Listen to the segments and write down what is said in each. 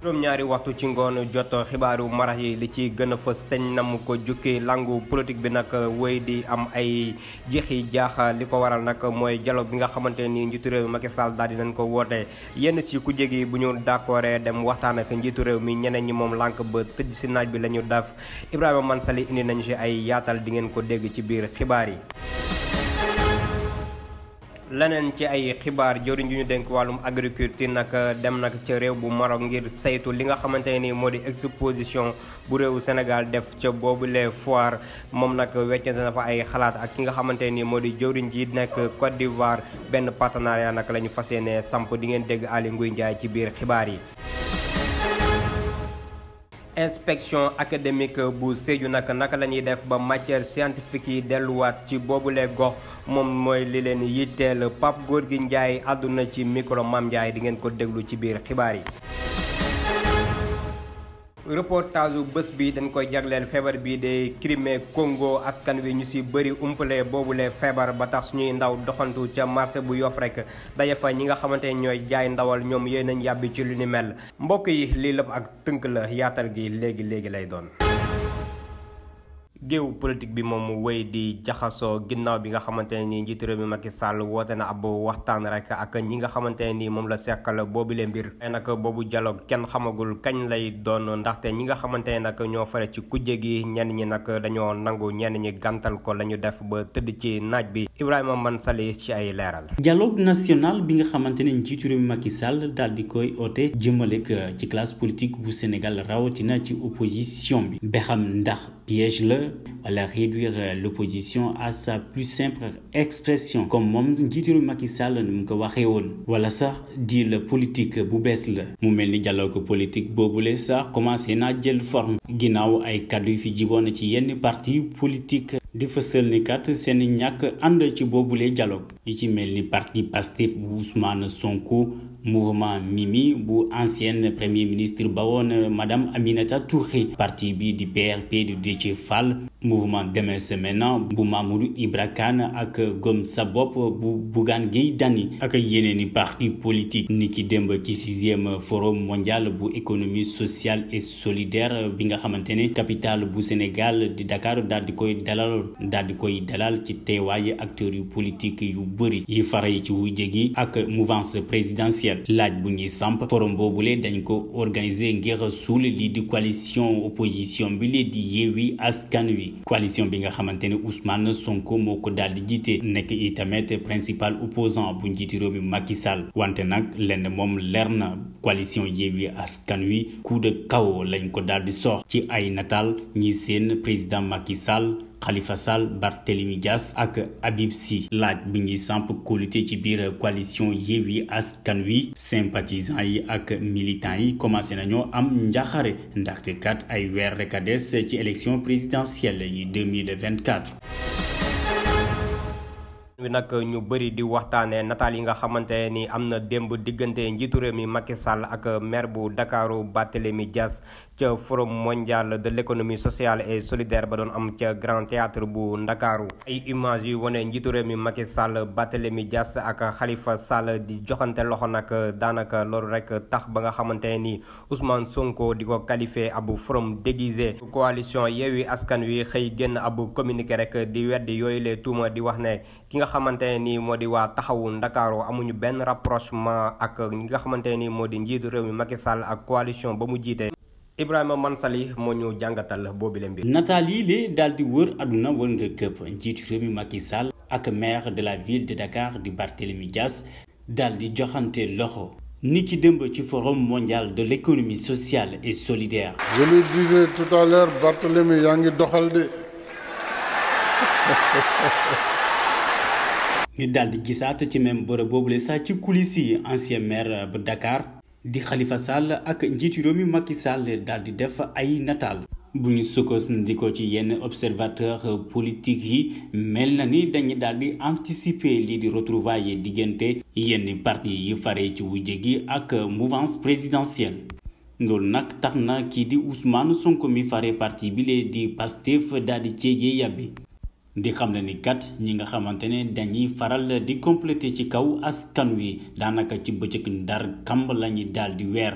juróom-ñaari waxtu ci ngoon jot xibaaru marax yi li ci gën a fës teñ nam ko jukki langu politique bi nag wéy di am ay jeexi jaaxa li ko waral nag mooy dialogue bi nga xamante ni njiitu réew mi Macky Sall daal di nañ ko woote yenn ci ku jégi bu ñu d'accordé dem waxtaan ak njiitu réew mi ñeneen ñi moom lànk ba tëj si naaj bi la ñu def Ibrahima Mansali indi nañu si ay yaatal di ngeen ko dégg ci biir xibaar yi. leneen ci ay xibaar jëriñ yu ñu dénk wàllum agriculture nag dem nag ca réew bu Maroc ngir saytu li nga xamante ni moo di exposition bu réewu Sénégal def ca boobule foire moom nag weccante na fa ay xalaat ak ki nga xamante ni moo di jëriñ ji nekk Côte d'Ivoire benn partenariat nag la ñu fas yéene samp di ngeen dégg Aly Ngouille Ndiaye ci biir xibaar yi. inspection académique bu Sédhiou naka la ñuy def ba matière scientifique yi delluwaat ci boobule gox moom mooy li leen yitteel Pape Gorgui Ndiaye àdduna ci micro Mame Ndiaye di ngeen ko déglu ci biir xibaar yi. reportage bu bés bi dañ koy jagleel feebar bi de Crimée Congo askan wi ñu ci bëri umpale boobule feebar ba tax suñuy ndaw doxantu ca marché bu Yoff rek daje fa ñi nga xamante ne ñooy jaay ndawal ñoom yéen nañ yàbbi ci lu ni mel mbokk yi lii lépp ak tënk la yaatal gi léegi lay doon. géew politique bi moom wéy di jaxasoo ginnaaw bi nga xamante ne ni njiitu réew mi Macky Sall woote na ab waxtaan rek ak ñi nga xamante ne ni moom la seqal boobu leen mbir ay nag boobu dialogue kenn xamagul kañ lay doon ndaxte ñi nga xamante ne nag ñoo fare ci kujje gi ñenn ñi nag dañoo nangu ñenn ñi gàntal ko la ñu def ba tëdd ci naaj bi Ibrahima Mansali ci ay leeral. dialogue national bi nga xamante ne njiitu réew mi Macky Sall daal di koy oote jëmale ci classe politique bu Sénégal rawatina ci opposition bi ba xam ndax piège la wala réduire l'opposition à sa plus simple expression comme moom njiitu réew Macky Sall nu mu ko waxee woon wala sax deal politique bu bees la mu mel ni dialogue politique boobule sax commencé naa jël forme ginnaaw ay kàddu yu fi jiboon ci yenn parti politique di fësal ni kat seen ñàkk ànd ci boobule dialogue li ci mel ni parti Pastef bu Ousmane Sonko mouvement Mimi bu ancienne premier ministre ba woon madame Aminata Touré parti bi di PRP du Déthié Fall mouvement Demain c'est maintenant bu Mamadou Ibra Kane ak Gëm Sa Bopp bu Bougane Gueye Dany ak yeneeni parti politique niki démb ci 6e forum mondial bu économie sociale et solidaire bi nga xamante ne capitale bu Sénégal di Dakar daal di koy dalal ci teewaayu acteurs yu politique yu bëri yi faray ci wujje gi ak mouvance présidentielle laaj bu ñuy samp forum boobule dañ ko organiser ngir suul lii di coalition opposition bi lee di Yewwi Askan Wi coalition bi nga xamante ne Ousmane Sonko moo ko daal di jiite nekk itamit principal opposant bu njiiti réew mi Macky Sall wante nag lenn moom leer na coalition Yewwi Askan Wi coup de chaos lañ ko daal di sox ci ay nataal ñi seen président Macky Sall Khalifa Sall Barthélémy Dias ak Habib Sy laaj bi ñuy samp kóolute ci biir coalition Yewwi Askan Wi sympathisants yi ak militants yi commencé nañoo am njaxare ndaxte kat ay weer rek a des ci élection présidentielle yi 2024 wi nag ñu bëri di waxtaanee nataal yi nga xamante ni am na démb diggante njiitu réew mi Macky Sall ak maire bu Dakaru Barthélémy Dias ca forum mondial de l'économie sociale et solidaire ba doon am ca Grand Théâtre bu Ndakaaru ay images yu wane njiitu réew mi Macky Sall Barthélémy Dias ak Khalifa Sall di joxante loxo nag daanaka loolu rek tax ba nga xamante ni Ousmane Sonko di ko qualifié ab forum déguisé coalition Yewwi Askan Wi xëy génn ab communiqué rek di weddi yooyu les tuuma di wax ne ki nga xamante ni moo di waa taxawu Ndakaaru amuñu benn rapprochement ak ñi nga xamante ni moo di njiitu réew mi Macky Sall ak coalition ba mu jiite Ibrahima Mansali moo ñu jàngatal boobu leen mbir. nataal yi lee daal di wër àdduna wër nga këpp njiitu réew mi Macky Sall ak maire de la ville de Dakar di Barthélémy Dias daal di joxante loxo ni ki démb ci forum mondial de l'économie sociale et solidaire. Je lui disais tout à l'heure Barthélémy yaa ngi doxal de. ñu daal di gisaat ci même bërëb boobule sax ci coulisses yi ancien maire bu Dakar di Khalifa Sall ak njiitu réew mi Macky Sall daal di def ay nataal bu ñu sukkandikoo ci yenn observateur politique yi mel na ni dañu daal di anticiper lii di retrouvailles diggante yenn parti yi fare ci wujje gi ak mouvance présidentielle loolu nag tax na kii di Ousmane Sonko mi fare parti bi lee di Pastef daal di ceejee yàbbi di xam ne ni kat ñi nga xamante ne dañuy faral di complété ci kaw askan wi daanaka ci bëccëg ndar kamb lañuy daal di weer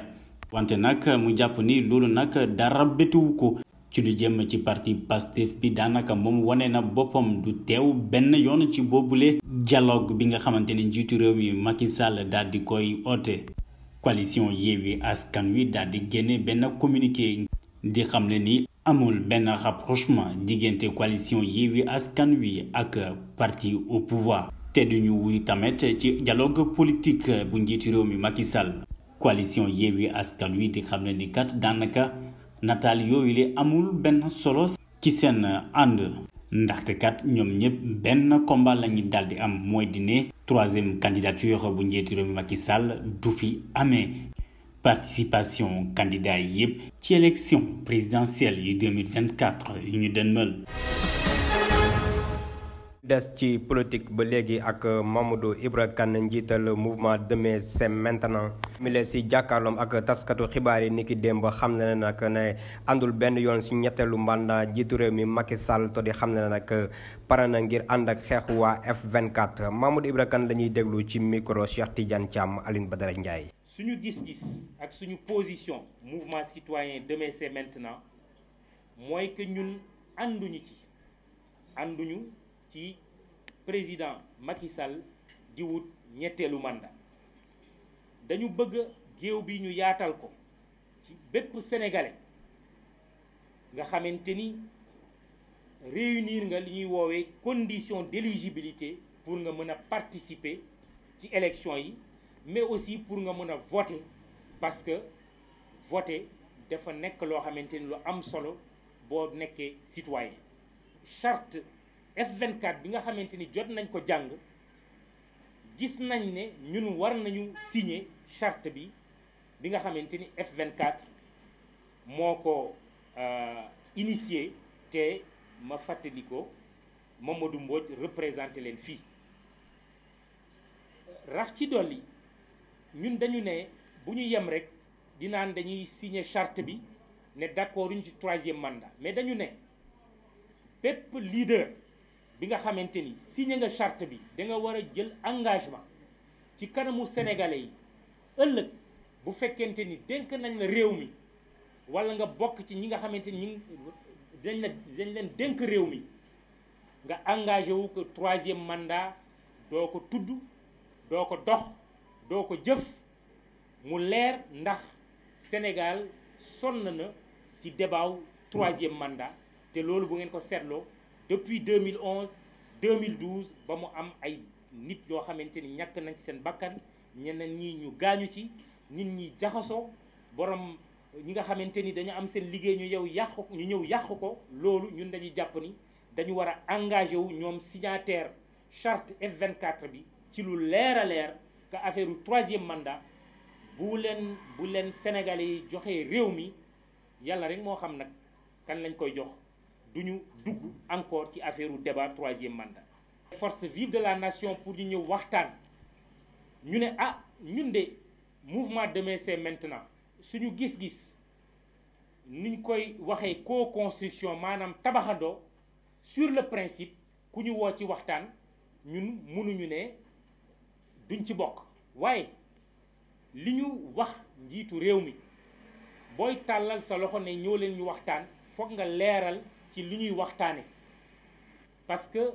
wante nag mu jàpp ni loolu nag dara bettuwu ko ci lu jëm ci parti Pastef bi daanaka moom wane na boppam du teew benn yoon ci boobule dialogue bi nga xamante ni njiitu réew mi Macky Sall daal di koy oote. coalition Yewwi Askan Wi daal di génne benn communiqué di xam ne ni amul benn rapprochement diggante coalition Yewwi Askan Wi ak parti au pouvoir te duñu wuy tamit ci dialogue politique bu njiitu réew mi Macky Sall. coalition Yewwi Askan Wi di xam ne ni kat daanaka nataal yooyu li amul benn solo ci seen ànd ndaxte kat ñoom ñëpp benn combat la ñu daal di am mooy di ne troisième candidature bu njiitu réew mi Macky Sall du fi amee. participation candidat yi yëpp ci élection présidentielle yu 2024 yu ñu dënmal. des ci politique ba léegi ak Mamadou Ibra Kane njiital mouvement Demain c'est maintenant mi leen si jàkkaarloom ak taskatu xibaar yi niki démb xam ne nag ne àndul benn yoon si ñetteelu mandat njiitu réew mi Macky Sall to di xam ne nag pare na ngir ànd ak xeexu waa F24 Mamadou Ibra Kane la ñuy déglu ci micro Cheikh Tidiane Thiam Aline Badara Ndiaye. suñu gis-gis ak suñu position mouvement citoyen Demain c'est maintenant mooy que ñun ànduñu ci président Macky Sall di wut ñetteelu mandat dañu bëgg géew bi ñu yaatal ko ci bépp sénégalais nga xamante ni réunir nga li ñuy woowee condition d'éligibilité pour nga mën a participer ci élection yi mais aussi pour nga mën a voter parce que voter dafa nekk loo xamante ni lu am solo boo nekkee citoyen. charte F24 bi nga xamante ni jot nañ ko jàng gis nañ ne ñun war nañu signer charte bi nga xamante ni F24 moo ko initié te ma fàttali ko Mamadou Mbodj représenté leen fii rax ci dolli ñun dañu ne bu ñu yem rek di naan dañuy signer charte bi ne d'accord uñ ci troisième mandat mais dañu ne bépp leader bi nga xamante ni signé nga charte bi da nga war a jël engagement ci kanamu sénégalais yi ëllëg bu fekkente ni dénk nañ la réew mi wala nga bokk ci ñi nga xamante ni dañ leen dénk réew mi nga engagé wu que troisième mandat doo ko tudd doo ko dox doo ko jëf mu leer ndax Sénégal sonn na ci débat troisième mandat te loolu bu ngeen ko seetloo depuis 2011 2012 ba mu am ay nit yoo xamante ni ñàkk nañ ci seen bakkan ñeneen ñi ñu gaañu ci nit ñi jaxasoo borom ñi nga xamante ni dañu am seen liggéey ñu ñëw yàq ko loolu ñun dañuy jàpp ni dañu war a engagé wu ñoom signataire charte F24 bi ci lu leer a leer que affaire u troisième mandat bu leen sénégalais yi joxee réew mi yàlla rek moo xam nag kan lañ koy jox duñu dugg encore ci affaire u débat troisième mandat. force vive de la nation pour ñu ñëw waxtaan ñu ne ñun de mouvement Demain c'est maintenant suñu gis-gis nuñ koy waxee co-construction maanaam tabaxandoo sur le principe ku ñu woo ci waxtaan ñun mënuñu ne duñ ci bokk waaye li ñu wax njiitu réew mi booy tàllal sa loxo ne ñoo leen ñu waxtaan foog nga leeral ci li ñuy waxtaane parce que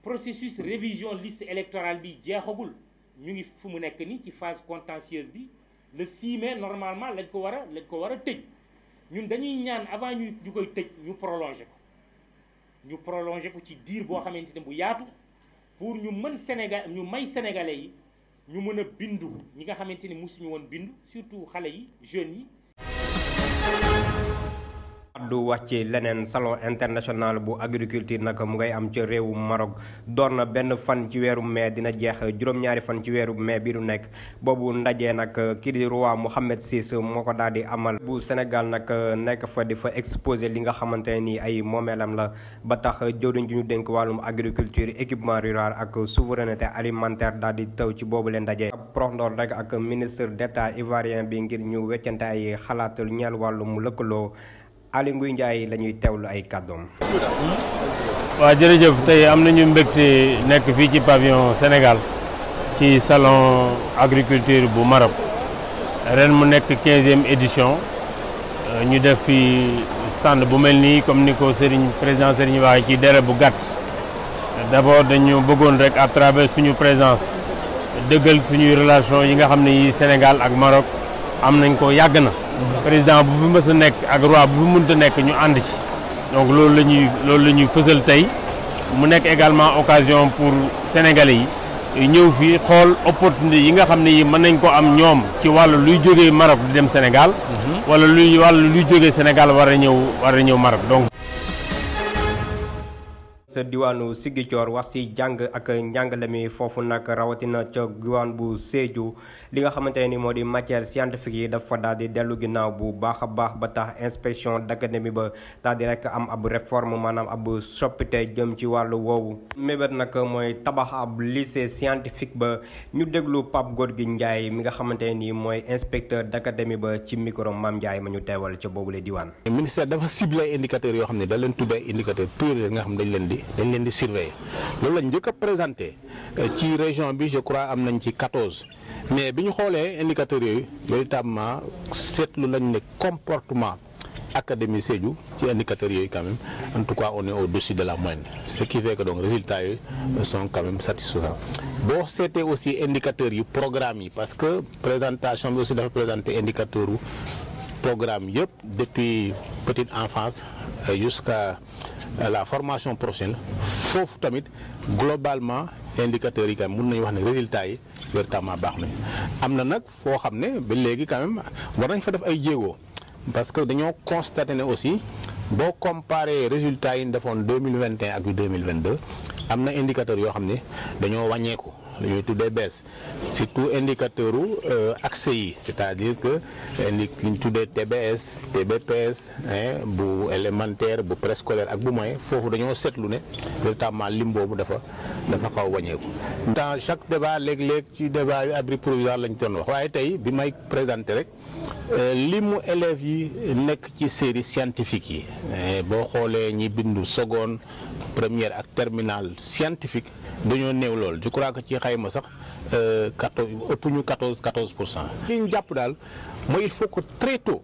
processus révision liste électorale bi jeexagul ñu ngi fu mu nekk ni ci phase contentieuse bi le 6 mai normalement lañ ko war a tëj ñun dañuy ñaan avant ñu koy tëj ñu prolonger ko ci diir boo xamante ne bu yaatu pour ñu may sénégalais yi ñu mën a bindu ñi nga xamante ni mosuñu woon bindu surtout xale yi jeunes yi. du wax ci leneen salon international bu agriculture nag mu ngay am ci réewu Maroc door na benn fan ci weeru mai dina jeex juróom-ñaari fan ci weeru mai bi du nekk boobu ndaje nag kii di roi Mohammed VI moo ko daal di amal bu Sénégal nag nekk fa di fa exposé li nga xamante ni ay moomeelam la ba tax jëwriñ ji ñu dénk wàllum agriculture équipement rural ak souveraineté alimentaire daal di taw ci boobu leen ndaje ab prox ndoor rek ak ministre d'état ivoirien bi ngir ñu weccante ay xalaat ñeel wàllum lëkkaloo Aly Ngouille Ndiaye la ñuy teewlu ay kàddoom. waaw jërëjëf tey am nañu mbégte nekk fii ci pavillon Sénégal ci salon agriculture bu Maroc ren mu nekk 15e édition ñu def fi stand bu mel nii comme ni ko président Serigne waxee ci délai bu gàtt d'abord dañu bëggoon rek à travers suñu présence dëggal suñuy relation yi nga xam ne yi Sénégal ak Maroc am nañ ko yàgg na président bu fi mës a nekk ak roi bu fi mënta nekk ñu ànd ci donc loolu la ñuy fësal tey mu nekk également occasion pour Sénégalais yi ñëw fii xool opportunité yi nga xam ne yi mën nañ ko am ñoom ci wàllu luy jógee Maroc di dem Sénégal wala luy jógee Sénégal war a ñëw Maroc donc sa diwaanu Ziguinchor wax ci jàng ak njàngale mi foofu nag rawatina ca diwaan bu Sédhiou li nga xamante ni moo di matière scientifique yi dafa daal di dellu ginnaaw bu baax a baax ba tax inspection d'académie ba daal di rek am ab réforme maanaam ab soppite jëm ci wàllu woowu mébét nag mooy tabax ab lycée scientifique ba ñu déglu Pape Gorgui Ndiaye mi nga xamante ni mooy inspecteur d'académie ba ci micro Mame Ndiaye ma ñu teewal ca boobule diwaan. ministère dafa ciblé indicateurs yoo xam ne da leen tuddee indicateur prioritaire nga xam dañ leen di surveiller loolu lañ njëkk a présenté ci région bi je crois am nañ ci 14 mais bi ñu xoolee indicateurs yooyu véritablement seetlu lañ ne comportement académie Sédhiou ci indicateurs yooyu quand même en tout cas on est au-dessus de la moyenne ce qui fait que donc résultats yooyu sont quand même satisfaisants boo seetee aussi indicateurs yu programme yi parce que présentation bi aussi dafa présenter indicateur u programme yëpp depuis petite enfance jusqu'à la formation professionnelle foofu tamit globalement indicateurs yi quand même mën nañu wax ne résultats yi véritablement baax nañu am na nag foo xam ne ba léegi quand même war nañ fa def ay jéego parce que dañoo constaté ne aussi boo comparé résultats yi ñu defoon 2021 ak 2022 am na indicateurs yoo xam ne dañoo wàññeeku li ñuy tuddee baisse surtout indicateur u accès yi c'est-à-dire que li ñu tuddee TBS TBPS bu élémentaire bu préscolaire ak bu moyen foofu dañoo seetlu ne véritablement lim boobu dafa xaw wàññeeku. dans chaque débat léeg-léeg ci débat yu abri provisoire lañ doon wax waaye tey bi may présenté rek limu élèves yi nekk ci série scientifique yi boo xoolee ñi bindu seconde première ak terminale scientifique dañoo néew lool je crois que ci xayma sax 14%. li ñu jàpp daal mooy il faut que très tôt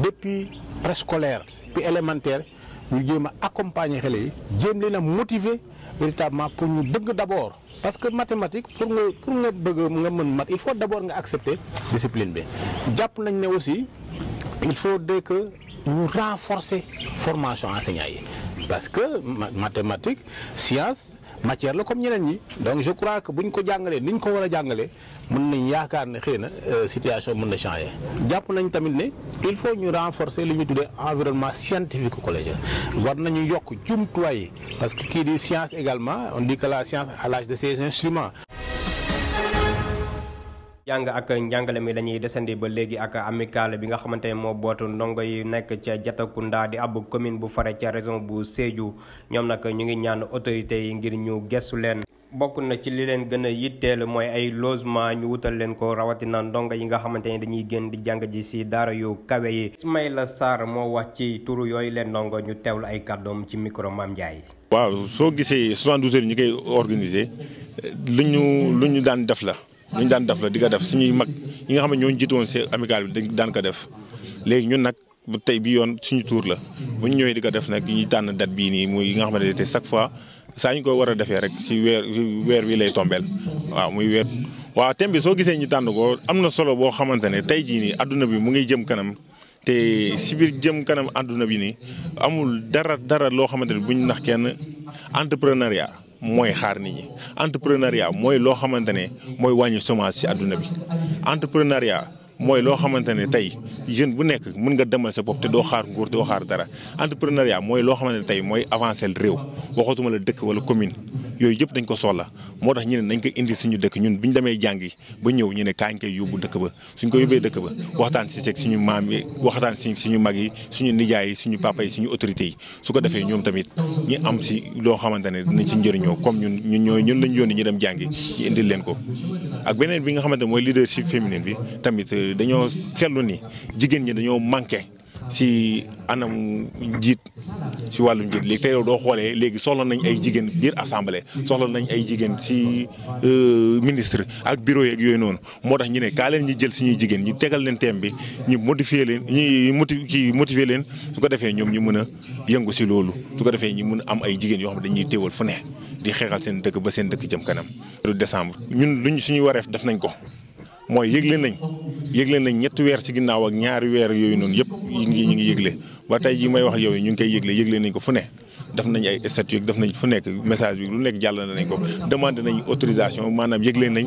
depuis préscolaire puis élémentaire ñu jéem a accompagner xale yi jéem leen a motiver véritablement pour ñu bëgg d'abord parce que mathématique pour nga bëgg nga mën mat il faut d'abord nga accepter discipline bi jàpp nañ ne aussi il faut dès que ñu renforcer formation enseignants yi parce que mathématique science matière la comme ñeneen ñi donc je crois que buñ ko jàngalee ni ñu ko war a jàngalee mën nañ yaakaar ne xëy na situation mën na changer jàpp nañ tamit ne il faut ñu renforcer li ñu tuddee environnement scientifique collégien war nañu yokk jumtuwaay yi parce que kii di science également on dit que la science à l'âge de ses instruments. jàng ak njàngale mi dañuy desandi ba léegi ak amicale bi nga xamante ne moo bootu ndongo yi nekk ca Diatakunda di ab commune bu fare ca région bu Sédhiou ñoom nag ñu ngi ñaan autorités yi ngir ñu gestu leen. bokk na ci li leen gën a yitteel mooy ay logement ñu wutal leen ko rawatina ndongo yi nga xamante ne dañuy génn di jàng ji ci daara yu kawe yi. Ismaïla Sarr moo wax ci turu yooyu leen ndongo ñu teewlu ay kàddoom ci micro Mame Ndiaye. waaw soo gisee 72 heures ñu koy organiser lu ñu daan def la. lu ñu daan def la di ko def suñuy mag ñi nga xam ne ñoo jiitu woon ci amicale bi daan ko def léegi ñun nag tey bi yoon suñu tour la bu ñu ñëwee di ko def nag ñuy tànn date bii nii muy nga xamante ne chaque fois saa ñu ko war a defee rek ci weer wi lay tombeel waaw muy weer. waaw thème bi soo gisee ñu tànn ko am na solo boo xamante ne tey jii nii adduna bi mu ngi jëm kanam te ci biir jëm kanam adduna bi nii amul dara loo xamante ne buñ nax kenn entrepreneuriat. mooy xaar nit ñi entrepreneuriat mooy loo xamante ne mooy wàññi chômage ci àdduna bi entrepreneuriat mooy loo xamante ne tey jeune bu nekk mën nga demal sa bopp te doo xaar nguur doo xaar dara entrepreneuriat mooy loo xamante ne tey mooy avancer réew waxatuma la dëkk wala commune yooyu yëpp dañ ko soxla moo tax ñu ne nañ ko indi suñu dëkk ñun bi ñu demee jàngi ba ñëw ñu ne kaañ koy yóbbu dëkk ba suñ ko yóbbee dëkk ba waxtaan si seeg suñu maam yi waxtaan si suñu mag yi suñu nijaay yi suñu papa yi suñu autorités yi su ko defee ñoom tamit ñi am si loo xamante ne dinañ si njëriñoo comme ñun lañ yónni ñu dem jàngi ñu indil leen ko. ak beneen bi nga xamante ne mooy leadership féminine bi tamit dañoo seetlu ni jigéen ñi dañoo manqué si anam njiit si wàllu njiit léegi tey doo xoolee léegi soxla nañ ay jigéen biir assemblée soxla nañ ay jigéen si ministre ak bureau yeeg yooyu noonu moo tax ñu ne kaa leen ñu jël suñuy jigéen ñu tegal leen thème bi ñu modifier leen motiver leen su ko defee ñoom ñu mën a yëngu si loolu su ko defee ñu mën a am ay jigéen yoo xam ne dañuy teewal fu ne di xeexal seen dëkk ba seen dëkk jëm kanam. décembre ñun luñ suñuy wareef def nañ ko mooy yëgle nañ ñetti weer si ginnaaw ak ñaari weer yooyu noonu yëpp ñu ngi yëgle ba tey ji may wax yow ñu ngi koy yëgle nañ ko fu ne def nañ ay statut def nañ fu nekk message bi lu nekk jàll nañ ko demandé nañ autorisation maanaam yëgle nañ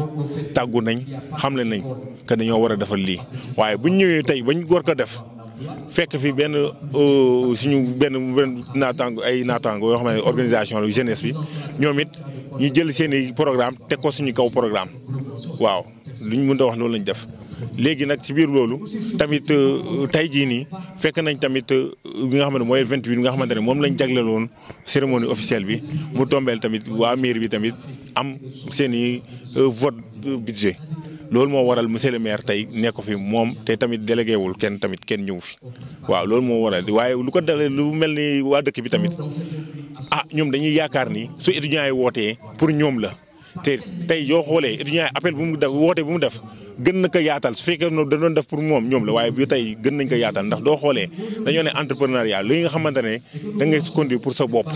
tàggu nañ xamle nañ que dañoo war a defal lii waaye buñ ñëwee tey bañ war ko def fekk fi benn suñu benn naataango yoo xam ne organisation la jeunesse bi ñoom it ñu jël seen i programme teg ko suñu kaw programme waaw luñ mën a wax loolu lañ def. léegi nag ci biir loolu tamit tey jii nii fekk nañ tamit bi nga xam ne mooy 28 bi nga xamante ne moom lañ jagleeloon cérémonie officielle bi mu tombeel tamit waa mairie bi tamit am seen i vote budget loolu moo waral monsieur le maire tey nekk fi moom te tamit délégué wul kenn ñëw fi waaw loolu moo waral waaye lu ko dalee lu mel ni waa dëkk bi tamit ñoom dañuy yaakaar ni su étudiants yi wootee pour ñoom la te tey yoo xoolee étudiants yi appel bu mu def woote bu mu def gën na ko yaatal su fekkee da doon def pour ñoom la waaye bi tey gën nañ ko yaatal ndax doo xoolee dañoo ne entrepreneuriat li nga xamante ne da ngay conduire pour sa bopp.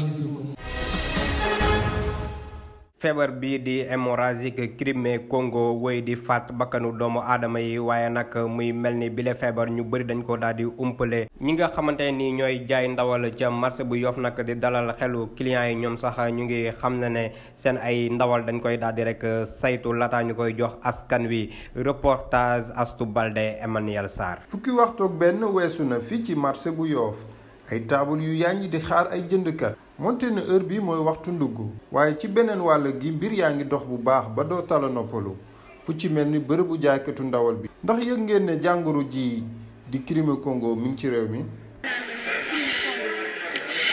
feebar bii di hémorragique Crimée Congo woy di faat bakkanu doomu aadama yi waaye nag muy mel ni bile feebar ñu bëri dañ ko daal di umpale ñi nga xamante ni ñooy jaay ndawal ca marché bu Yoff nag di dalal xelu clients yi ñoom sax ñu ngi xam ne seen ay ndawal dañ koy daal di rek saytu laata ñu koy jox askan wi. reportage Astou Balde Emmanuel Sarr. fukki waxtu ak benn weesu na fii ci marché bu Yoff ay taabal yu yaaññi di xaar ay jëndkat moonte ne heure bi mooy waxtu ndugg waaye ci beneen wàll gi mbir yaa ngi dox bu baax ba doo tala noppalu fu ci mel ni bërëbu jaaykatu ndawal bi. ndax yëg ngeen ne jàngoro ji di Crimée Congo mi ngi ci réew mi.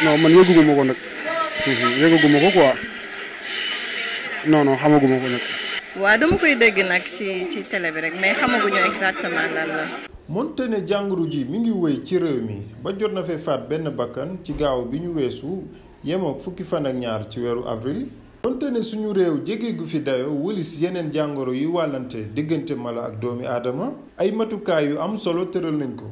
non man yëguguma ko nag yëguguma ko quoi non xamaguma ko nag. waaw dama koy dégg nag ci télé bi rek mais xamaguñu exactement lan la. moonte ne jàngoro ji mi ngi wéy ci réew mi ba jot na fee faat benn bakkan ci gaaw bi ñu weesu yemook fukki fan ak ñaar ci weeru avril. moonte ne suñu réew jege gu fi dayo wëlis yeneen jàngoro yi wàllante diggante mala ak doomi aadama ay matukaay yu am solo tëral nañ ko.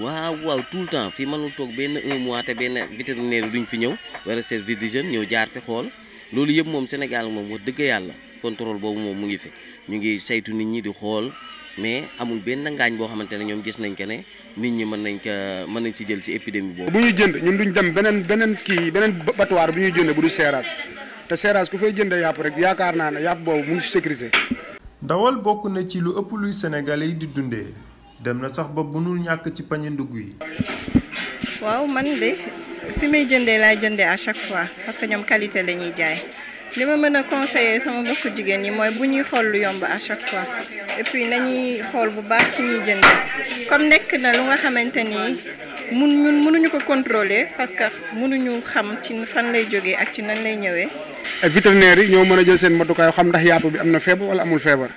waaw tout le temps fii mënul toog benn un mois te benn vétérinaire duñ fi ñëw wala service d'hygiène ñëw jaar fi xool loolu yëpp moom Sénégal moom wax dëgg yàlla contrôle boobu moom mu ngi fi ñu ngi saytu nit ñi di xool. mais amul benn ngaañ boo xamante ne ñoom gis nañ ko ne nit ñi mën nañ ci jël ci épidémie boobu. bu ñuy jënd ñun duñ dem beneen batuwaar bu ñuy jënd bu du seeraas te seeraas ku fay jënd yàpp rek yaakaar naa ne yàpp boobu mu ngi ci sécurité. ndawal bokk na ci lu ëpp luy sénégalais yi di dundee dem na sax ba mënul ñàkk ci pañe ndugg yi. waaw man de fi may jëndee laay jëndee à chaque fois parce que ñoom qualité la ñuy jaay. li ma mën a conseiller sama mbokku jigéen ñi mooy bu ñuy xool lu yomb à chaque fois et puis nañuy xool bu baax ci ñuy jëndee comme nekk na lu nga xamante ni ñun mënuñu ko contrôler parce que mënuñu xam ci fan lay jógee ak ci nan lay ñëwee. ay vétérinaires yi ñoo mën a jël seen matukaay xam ndax yàpp bi am na feebar wala amul feebar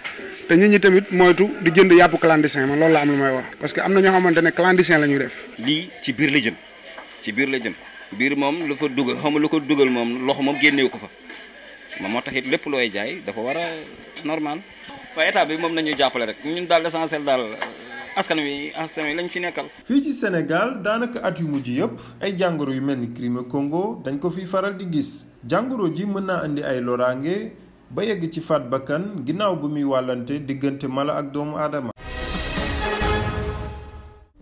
te nit ñi tamit moytu di jënd yàpp clandestin man loolu la am lu may wax parce que am na ñoo xamante ne clandestin la ñuy def. lii ci biir la jëm biir moom lu fa dugal xam lu ko dugal moom loxo moom génneewu ko fa. moo tax it lépp looy jaay dafa war a normal. waaye état bi moom nañu jàppale rek ñun daal l'essentiel daal askan wi lañ fi nekkal. fii ci Sénégal daanaka at yu mujj yëpp ay jàngoro yu mel ni Crimée Congo dañ ko fi faral di gis jàngoro ji mën naa indi ay loraange ba yegg ci faat bakkan ginnaaw bu muy wàllante diggante mala ak doomu aadama.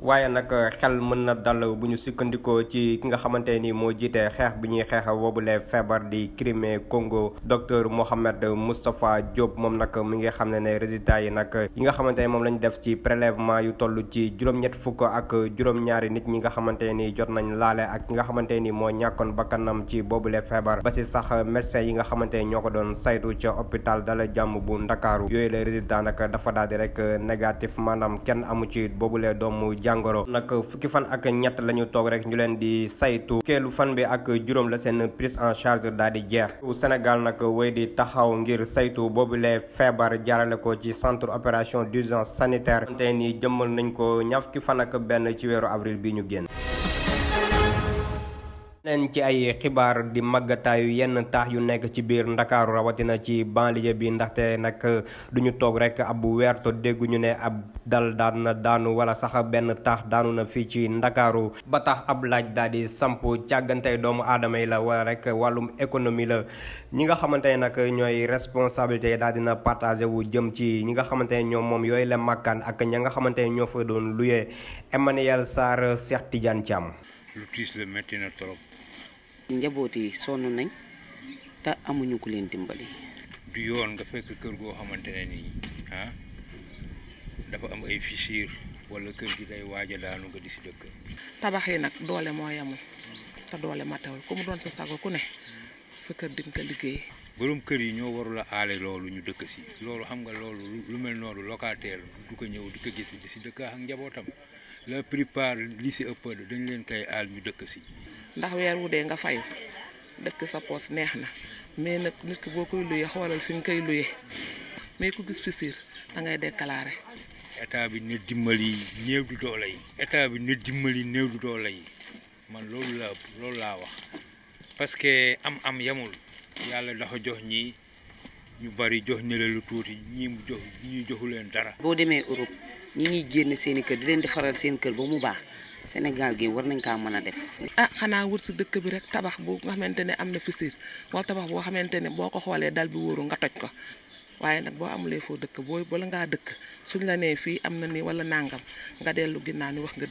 waaye nag xel mën na dal bu ñu sukkandikoo ci ki nga xamante ni moo jiite xeex bi ñuy xeex woobule feebar di Crimée Congo docteur Mohamed Moustapha Diop moom nag mi ngi xam ne résultats yi nag yi nga xamante ne moom lañ def ci prélèvement yu toll ci juróom-ñett fukk ak juróom-ñaari nit ñi nga xamante ni jot nañ laale ak ki nga xamante ni moo ñàkkoon bakkanam ci boobule feebar ba ci sax médecin yi nga xamante ni ñoo ko doon saytu ca hôpital Dalal Jàmm bu Ndakaaru yooyu la résultat nag dafa daal di rek négatif maanaam kenn amu ci boobule doomu jàngoro nag fukki fan ak ñett la ñu toog rek ñu leen di saytu keelu fan bi ak juróom la seen prise en charge daal di jeex Sénégal nag wéy di taxaw ngir saytu boobu lee feebar jaarale ko ci centre opération d'urgence sanitaire te ni jëmmal nañ ko ñaar fukki fan ak benn ci weeru avril bi ñu génn leen ci ay xibaar di màggataayu yenn taax yu nekk ci biir ndakaaru rawatina ci banlieue bi ndaxte nag duñu toog rek ab weer to dégguñu ne ab dal daan na daanu wala sax benn taax daanu na fii ci ndakaaru ba tax ab laaj daal di samp càggantey doomu aadama yi la wala rek wàllum économie la ñi nga xamante ne nag ñooy responsabilité daal dina partagé wu jëm ci ñi nga xamante ne ñoom moom yooyu la màkkaan ak ña nga xamante ne ñoo fa doon luyee Emmanuel Sarr Cheikh Tidiane Thiam. lu tiis la métti na trop. njaboot yi sonn nañ te amuñu ku leen dimbali. du yoon nga fekk kër goo xamante ne nii dafa am ay fissure wala kër gi day waaj a daanu nga di si dëkk. tabax yi nag doole moo yamul te doole matawul ku mu doon sa sago ku ne sa kër di nga liggéey. borom kër yi ñoo warul a aale loolu ñu dëkk si loolu xam nga loolu lu mel noonu locataire du ko ñëw di ko gis di si dëkk ak njabootam la plupart li si ëpp dañ leen koy aal ñu dëkk si. ndax weer wu dee nga fayu dëkk sa poos neex na mais nag nit ki boo koy luye xoolal fi nga koy luye mais ku gis fissure da ngay déclaré. état bi ne dimbali néew du doole yi. état bi ne dimbali néew du doole yi man loolu laa wax parce que am yamul yàlla dafa jox ñi ñu bari jox ñële lu tuuti ñi joxu leen dara. boo demee Europe ñi ñuy génn seen i kër di leen defaral seen kër ba mu baax. Sénégal gi war nañ kaa mën a def. xanaa wër si dëkk bi rek tabax bu nga xamante ne am na fissure wala tabax boo xamante ne boo ko xoolee dal bi wóoru nga toj ko waaye nag boo amulee foo dëkk bala ngaa dëkk suñ la nee fii am na ni wala nangam nga dellu ginnaaw ni wax nga